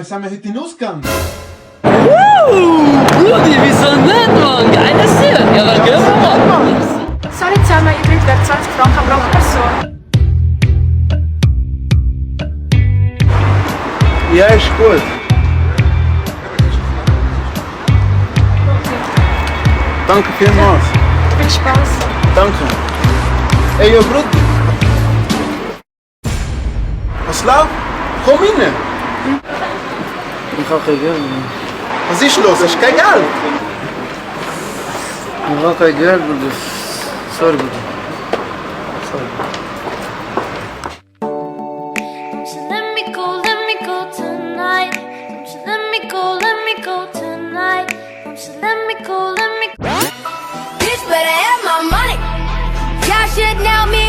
zusammen heute in Ausgang? Brudi, wieso nicht, Mann? Geiler Sinn. Ja, dann gehen wir mal. Sorry zusammen, übrigens wäre 20 Franken pro Person. Ja, ist gut. Danke vielmals. Viel Spaß. Danke. Ey, yo, Bruder. Was läuft? Komm rein. Ich habe kein Geld. Was ist los? Hast du kein Geld? Ich habe kein Geld, Bruder. Sorry, Bruder. Sorry. Don't you let me go tonight. Don't you let me go tonight. Don't you let me go. Bitch, better have my money. Y'all should know me.